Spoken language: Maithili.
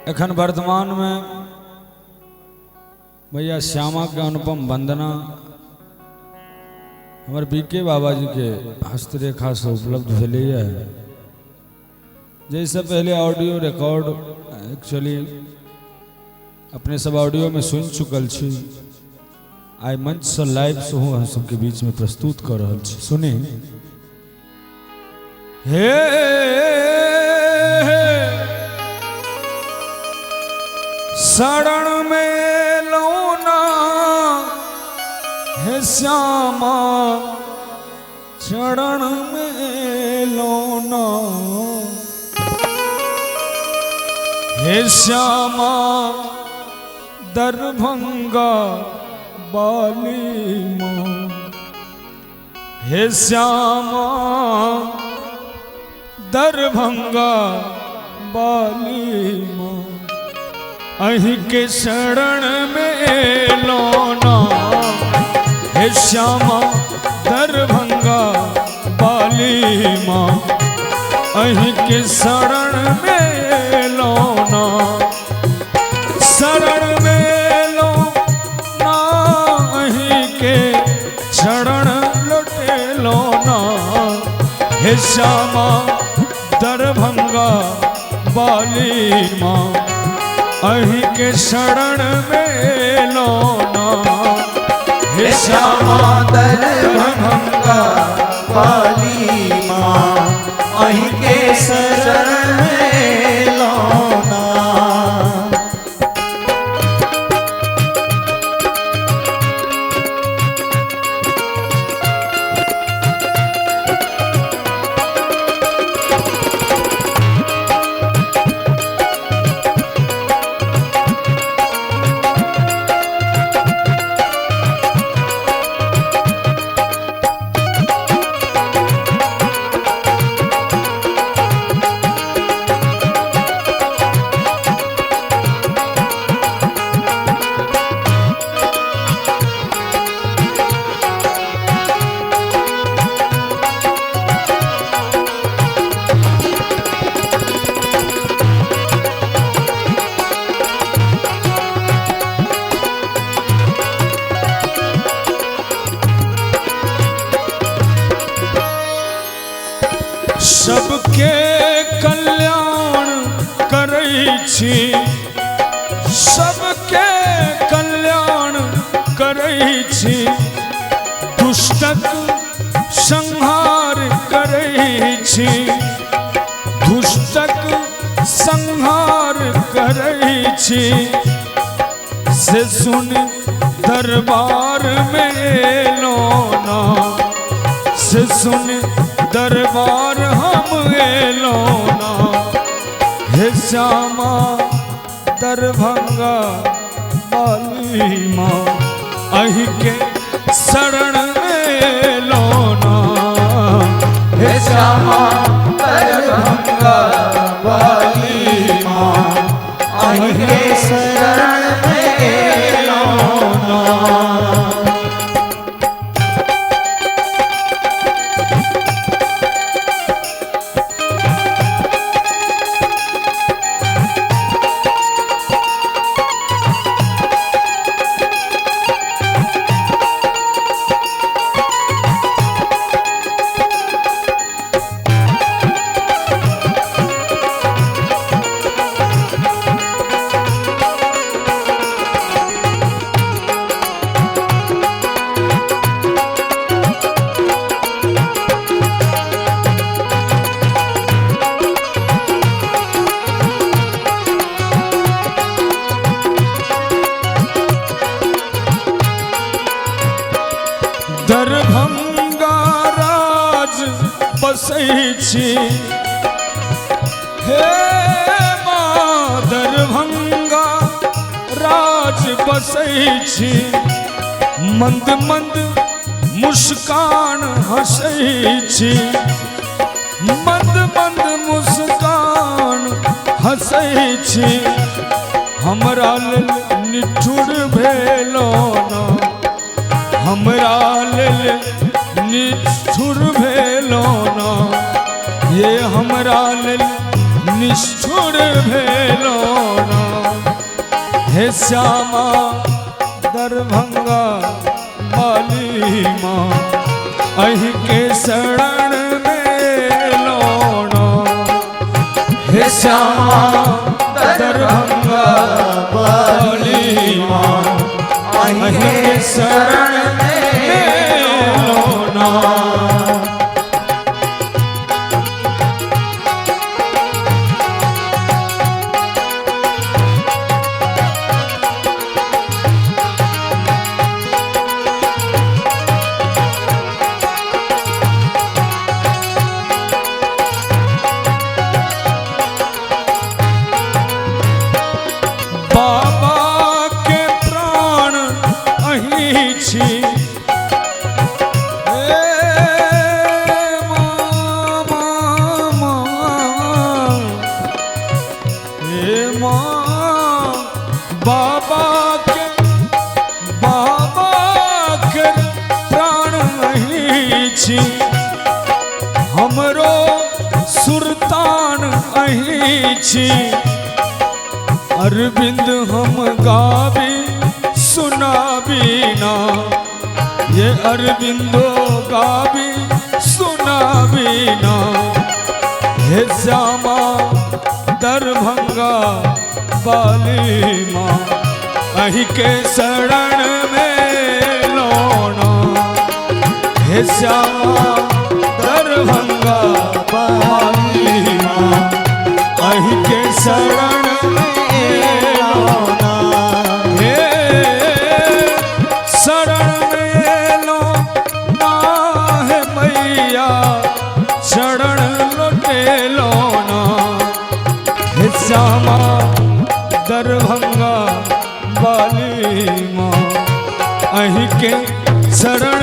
एखन वर्तमान में मैया श्यामा के अनुपम वंदना हमर बी के बाबा जी के हस्तरेखा से उपलब्ध भेलैए। जैसे पहले ऑडियो रिकॉर्ड एक्चुअली अपने सब ऑडियो में सुन चुकल छी, आइ मंच से लाइव सेहो हम सबके बीच में प्रस्तुत कर रहल छी। सुनी हे शरण में लौना हे श्यामा, शरण में लौना हे श्यामा, दरभंगा बाली माँ, हे श्यामा दरभंगा बाली माँ, अहीं के शरण में लोना हे श्यामा, दरभंगा बाली माँ, अहीं के शरण में लोना, शरण में लोना, अहीं के शरण लुटे लोना हे श्यामा, दरभंगा बाली माँ, अहीं के शरण में लोना हे श्यामा, दरभंगा बाली माँ, अहीं के शरण में लोना। सबके कल्याण करै छी, सबके कल्याण करै छी, दुष्टक संहार करै छी, दुष्टक संहार करै छी, से सुन दरबार में एलो ना, से सुन दरबार हम एलो ना हे श्यामा, दरभंगा बाली माँ, अहीं के शरण में एलो ना हे श्यामा, दरभंगा बाली माँ, अहीं के शरण में एलो ना। दरभंगा राज बसै छी हे माँ, दरभंगा राज बसै छी, मंद मंद मुस्कान हसै छी, मंद मंद मुस्कान हसै छी, हमरा लेल निठुर भेलो ना, हमरा लेल निष्ठुर भेलो ना, ये हमरा लेल निष्ठुर भेलो ना। हे श्यामा दरभंगा वाली माँ, अहि के शरण में लोना। हे श्यामा दरभंगा वाली माँ, अहि के शरण में लोना। बाबा के प्राण अहीं छी, हे माँ माँ माँ, हे माँ, बाबा के प्राण अहीं छी, हमरो सुरतान अहीं छी। अरविंद हम गाबी सुनाबी ना, ये अरविंदो गाबी सुनाबी ना। हे श्यामा दरभंगा वाली माँ, अहि के शरण में लोना। हे श्यामा दरभंगा वाली माँ, अहि के शरण में लोना। हे शरण में लो माँ है मैया, शरण लोटे लोना। हे श्यामा दरभंगा वाली माँ, अहि के शरण